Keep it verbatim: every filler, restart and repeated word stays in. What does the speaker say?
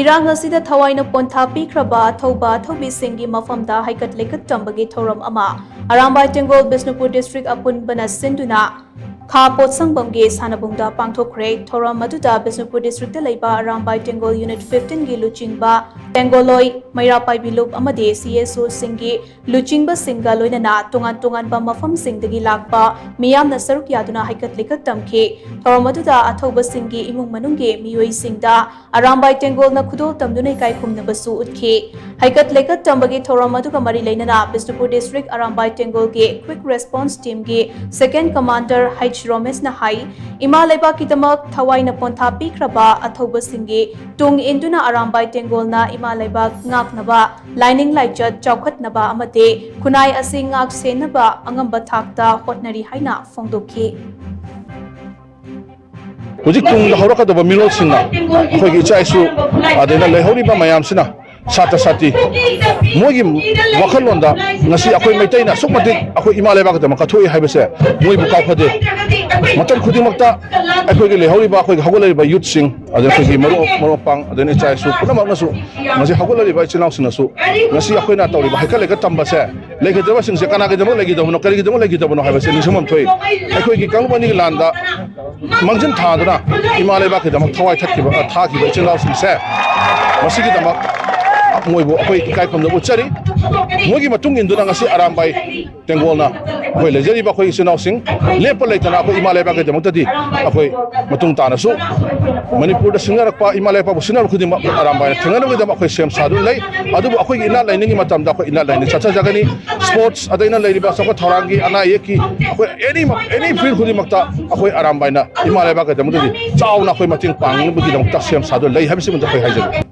ꯏꯔꯥꯡ ꯑꯁꯤꯗ ꯊꯋꯥꯏꯅ ꯄꯣꯟꯊꯥ ꯄꯤꯈ꯭ꯔꯕ ꯑꯊꯧꯕ ꯑꯊꯧꯕꯤꯁꯤꯡꯒꯤ ꯃꯐꯝꯗ ꯍꯩꯀꯠ ꯂꯩꯀꯠ ꯇꯝꯕꯒꯤ ꯊꯧꯔꯝ ꯑꯃ ꯑꯔꯥꯝꯕꯥꯏ ꯇꯦꯡꯒꯣꯜ ꯕꯤꯁꯅꯨꯄꯨꯔ ꯗꯤꯁꯇ꯭ꯔꯤꯛ ꯑꯄꯨꯟꯕꯅ ꯁꯤꯟꯗꯨꯅ ꯈꯥ ꯄꯣꯠꯁꯪꯕꯝꯒꯤ ꯁꯥꯟꯅꯕꯨꯡꯗ ꯄꯥꯡꯊꯣꯛꯈ꯭ꯔꯦ꯫ ꯊꯧꯔꯝ ꯑꯗꯨꯗ ꯕꯤꯁꯅꯨꯄꯨꯔ ꯗꯤꯁꯇ꯭ꯔꯤꯛꯇ ꯂꯩꯕ ꯑꯔꯥꯝꯕꯥꯏ ꯇꯦꯡꯒꯣꯜ ꯌꯨꯅꯤꯠ ꯐꯤꯐꯇꯤꯟꯒꯤ ꯂꯨꯆꯤꯡꯕ ꯇꯦꯡꯒꯣꯂꯣꯏ ꯃꯩꯔꯥ ꯄꯥꯏꯕꯤ ꯂꯨꯞ ꯑꯃꯗꯤ ꯁꯤ ꯑꯦꯁ ꯑꯣꯁꯤꯡꯒꯤ ꯂꯨꯆꯤꯡꯕꯁꯤꯡꯒ ꯂꯣꯏꯅꯅ ꯇꯣꯉꯥꯟ ꯇꯣꯉꯥꯟꯕ ꯃꯐꯝꯁꯤꯡꯗꯒꯤ ꯂꯥꯛꯄ ꯃꯤꯌꯥꯝꯅ ꯁꯔꯨꯛ ꯌꯥꯗꯨꯅ ꯍꯩꯀꯠ ꯂꯩꯀꯠ ꯇꯝꯈꯤ꯫ ꯊꯧꯔꯝ ꯑꯗꯨꯗ ꯑꯊꯧꯕꯁꯤꯡꯒꯤ ꯏꯃꯨꯡ ꯃꯅꯨꯡꯒꯤ ꯃꯤꯑꯣꯏꯁꯤꯡꯗ ꯑꯔꯥꯝꯕꯥꯏ ꯇꯦꯡꯒꯣꯜꯅ ꯈꯨꯗꯣꯜ ꯇꯝꯗꯨꯅ ꯏꯀꯥꯏ ꯈꯨꯝꯅꯕꯁꯨ ꯎꯠꯈꯤ꯫ ꯍꯩꯀꯠ ꯂꯩꯀꯠ ꯇꯝꯕꯒꯤ ꯊꯧꯔꯝ ꯑꯗꯨꯒ ꯃꯔꯤ ꯂꯩꯅꯅ ꯕꯤꯁꯅꯨꯄꯨꯔ ꯗꯤꯁꯇ꯭ꯔꯤꯛ ꯑꯔꯥꯝꯕꯥꯏ ꯇꯦꯡꯒꯣꯜꯒꯤ ꯀ꯭ꯋꯤꯛ ꯔꯦꯁꯄꯣꯟꯁ ꯇꯤꯝꯒꯤ ꯁꯦꯀꯦꯟ ꯀꯃꯥꯟꯗꯔ ꯍꯩꯆ ꯔꯣꯃꯦꯁꯅ ꯍꯥꯏ, ꯏꯃꯥ ꯂꯩꯕꯥꯛꯀꯤꯗꯃꯛ ꯊꯋꯥꯏꯅ ꯄꯣꯟꯊꯥ ꯄꯤꯈ꯭ꯔꯕ ꯑꯊꯧꯕꯁꯤꯡꯒꯤ ꯇꯨꯡ ꯏꯟꯗꯨꯅ ꯑꯔꯥꯝꯕꯥꯏ ꯇꯦꯡꯒꯣꯜꯅ ꯏꯃꯥ ꯂꯩꯕꯥꯛ ꯉꯥꯛꯅꯕ, ꯂꯥꯏꯅꯤꯡ ꯂꯥꯏꯆꯠ ꯆꯥꯎꯈꯠꯅꯕ ꯑꯃꯗꯤ ꯈꯨꯟꯅꯥꯏ ꯑꯁꯤ ꯉꯥꯛ ꯁꯦꯟꯅꯕ ꯑꯉꯝꯕ ꯊꯥꯛꯇ ꯍꯣꯠꯅꯔꯤ ꯍꯥꯏꯅ ꯐꯣꯡꯗꯣꯛꯈꯤ꯫ ꯍꯧꯖꯤꯛ ꯇꯨꯡꯗ ꯍꯧꯔꯛꯀꯗꯕ ꯃꯤꯔꯣꯜꯁꯤꯡꯅ, ꯑꯩꯈꯣꯏꯒꯤ ꯏꯆꯥ ꯏꯁꯨ, ꯑꯗꯩꯅ ꯂꯩꯍꯧꯔꯤꯕ ꯃꯌꯥꯝꯁꯤꯅ, ꯁꯥꯇ꯭ꯔ ꯁꯥꯇ꯭ꯔꯤ, ꯃꯣꯏꯒꯤ ꯋꯥꯈꯜꯂꯣꯟꯗ ꯉꯁꯤ ꯑꯩꯈꯣꯏ ꯃꯩꯇꯩꯅ ꯑꯁꯨꯛ ꯃꯇꯤꯛ ꯑꯩꯈꯣꯏ ꯏꯃꯥ ꯂꯩꯕꯥꯛꯀꯤꯗꯃꯛ ꯀꯠꯊꯣꯛꯏ ꯍꯥꯏꯕꯁꯦ ꯃꯣꯏꯕꯨ ꯀꯥꯎꯐꯗꯦ꯫ ꯃꯇꯝ ꯈꯨꯗꯤꯡꯃꯛꯇ ꯑꯩꯈꯣꯏꯒꯤ ꯂꯩꯍꯧꯔꯤꯕ, ꯑꯩꯈꯣꯏꯒꯤ ꯍꯧꯒꯠꯂꯛꯂꯤꯕ ꯌꯨꯠꯁꯤꯡ, ꯑꯗꯩ ꯑꯩꯈꯣꯏꯒꯤ ꯃꯔꯨꯞ ꯃꯔꯨꯞ ꯃꯄꯥꯡ, ꯑꯗꯩ ꯏꯆꯥ ꯏꯁꯨ ꯄꯨꯝꯅꯃꯛꯅꯁꯨ, ꯉꯁꯤ ꯍꯧꯒꯠꯂꯛꯂꯤꯕ ꯏꯆꯤꯜ ꯏꯅꯥꯎꯁꯤꯡꯅꯁꯨ ꯉꯁꯤ ꯑꯩꯈꯣꯏꯅ ꯇꯧꯔꯤꯕ ꯍꯩꯀꯠ ꯂꯩꯀꯠ ꯇꯝꯕꯁꯦ ꯂꯩꯈꯤꯗ꯭ꯔꯕꯁꯤꯡꯁꯦ ꯀꯅꯥꯒꯤꯗꯃꯛ ꯂꯩꯈꯤꯗꯕꯅꯣ, ꯀꯔꯤꯒꯤꯗꯃꯛ ꯂꯩꯈꯤꯗꯕꯅꯣ ꯍꯥꯏꯕꯁꯦ ꯅꯤꯡꯁꯤꯡꯐꯝ ꯊꯣꯛꯏ꯫ ꯑꯩꯈꯣꯏꯒꯤ ꯀꯥꯡꯂꯨꯞ ꯑꯅꯤꯒꯤ ꯂꯥꯟꯗ ꯃꯥꯡꯖꯤꯟ ꯊꯥꯗꯨꯅ ꯏꯃꯥ ꯂꯩꯕꯥꯛꯀꯤꯗꯃꯛ ꯊꯋꯥꯏ ꯊꯠꯈꯤꯕ, ꯊꯥꯈꯤꯕ ꯏꯆꯤꯜ ꯏꯅꯥꯎꯁꯤꯡꯁꯦ ꯃꯁꯤꯒꯤꯗꯃꯛ ꯃꯣꯏꯕꯨ ꯑꯩꯈꯣꯏ ꯏꯀꯥꯏ ꯈꯨꯝꯅꯕ ꯎꯠꯆꯔꯤ꯫ ꯃꯣꯏꯒꯤ ꯃꯇꯨꯡ ꯏꯟꯗꯨꯅ ꯉꯁꯤ ꯑꯔꯥꯝꯕꯥꯏ ꯇꯦꯡꯒꯣꯜꯅ ꯑꯩꯈꯣꯏ ꯂꯩꯖꯔꯤꯕ ꯑꯩꯈꯣꯏ ꯏꯆꯤꯜ ꯏꯅꯥꯎꯁꯤꯡ ꯂꯦꯞꯄ ꯂꯩꯇꯅ ꯑꯩꯈꯣꯏ ꯏꯃꯥ ꯂꯩꯕꯥꯛꯀꯤꯗꯃꯛꯇꯗꯤ ꯑꯩꯈꯣꯏ ꯃꯇꯨꯡ ꯇꯥꯅꯁꯨ ꯃꯅꯤꯄꯨꯔꯗ ꯁꯤꯡꯅꯔꯛꯄ ꯏꯃꯥ ꯂꯩꯕꯥꯛꯄꯨ ꯁꯤꯡꯅꯕ ꯈꯨꯗꯤꯡꯃꯛ ꯑꯔꯥꯝꯕꯥꯏꯅ ꯊꯦꯡꯅꯅꯕꯒꯤꯗꯃꯛ ꯑꯩꯈꯣꯏ ꯁꯦꯝ ꯁꯥꯗꯨꯅ ꯂꯩ꯫ ꯑꯗꯨꯕꯨ ꯑꯩꯈꯣꯏꯒꯤ ꯏꯅꯥꯠ ꯂꯥꯏꯅꯤꯡꯒꯤ ꯃꯇꯝꯗ ꯑꯩꯈꯣꯏ ꯏꯅꯥꯠ ꯂꯥꯏꯅꯤꯡ ꯆꯠꯊꯖꯒꯅꯤ꯫ ꯁ꯭ꯄꯣꯔꯠꯁ ꯑꯗꯩꯅ ꯂꯩꯔꯤꯕ ꯆꯥꯎꯈꯠ ꯊꯧꯔꯥꯡꯒꯤ, ꯑꯅꯥ ꯑꯌꯦꯛꯀꯤ, ꯑꯩꯈꯣꯏ ꯑꯦꯅꯤ ꯑꯦꯅꯤ ꯐꯤꯜ ꯈꯨꯗꯤꯡꯃꯛꯇ ꯑꯩꯈꯣꯏ ꯑꯔꯥꯝꯕꯥꯏꯅ ꯏꯃꯥ ꯂꯩꯕꯥꯛꯀꯤꯗꯃꯛꯇꯗꯤ ꯆꯥꯎꯅ ꯑꯩꯈꯣꯏ ꯃꯇꯦꯡ ꯄꯥꯡꯅꯕꯒꯤꯗꯃꯛꯇ ꯁꯦꯝ ꯁꯥꯗꯨꯅ ꯂꯩ ꯍꯥꯏꯕꯁꯤꯃꯗꯤ ꯑꯩꯈꯣꯏ ꯍꯥꯏꯖꯒꯦ꯫